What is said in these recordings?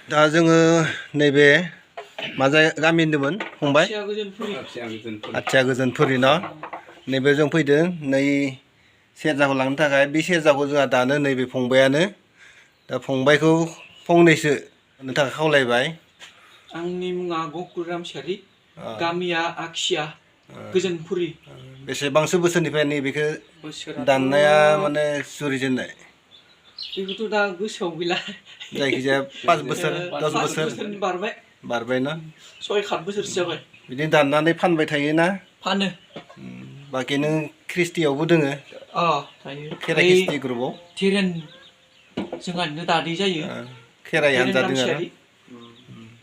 दा जोङो नैबे मा गामि होनदोंमोन फंबाय आथिया गोजोनफुरि न' नैबे जों फैदों नै सेरजाखौ लांनो थाखाय बे सेरजाखौ जोंहा दानो नैबे फंबायानो दा फंबायखौ फंनैसो होननो थाखाय खावलायबाय। आंनि मुङा गकुल रामसियारि गामिया आखिया गोजोनफुरि। बेसेबांसो बोसोरनिफ्राय नैबेखौ दाननाया माने जुरिजेननाय? बेखौथ' दा गोसोआव गैला। जायखिजाया 5 बोसोर 10 बोसोर बारबाय ना 6-7 बोसोरसो जाबाय। बिदिनो दाननानै फानबाय थायोना? फानो। बाखि नों ख्रिस्टियावबो दोङो? थायो। खेराइ ख्रिस्टि ग्रुपआव धीरेन जोंहानिनो दादै जायो। खेराइ हान्जा दों आरो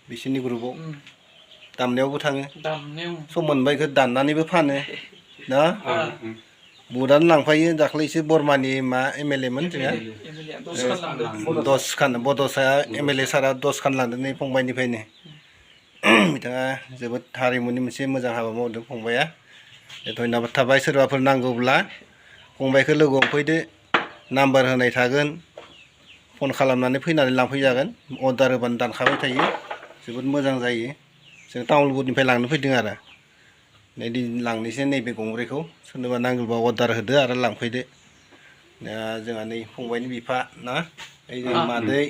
बिसोरनि ग्रुपआव दामनायावबो थाङो। सम मोनबा बेखौ दाननानैबो फानो ना? बुहुदानो लांफायो दाख्लैसो बरमानि मा MLA मोन जोंहा 10 खान बड'सा MLA सारा 10 खान लांदों नै फंबायनिफ्रायनो। बिथाङा जोबोद हारिमुनि मोनसे मोजां हाबा मावदों फंबाया। धन्यबाद थाबाय। सोरबाफोर नांगौब्ला फंबायखौ लोगो हमफैदो, नाम्बार होनाय थागोन, फन खालामनानै फैनानै लांफैजागोन। अर्डार होबानो दानखाबाय थायो, जोबोद मोजां जायो। जों तामुलपुरनिफ्राय लांनो फैदों आरो नै लांनोसै नैबे गंब्रैखौ सोरनोबा नांगौबा अर्डार होदो आरो लांफैदो। दा जोंहा नै फंबायनि बिफा ना ओइ मादै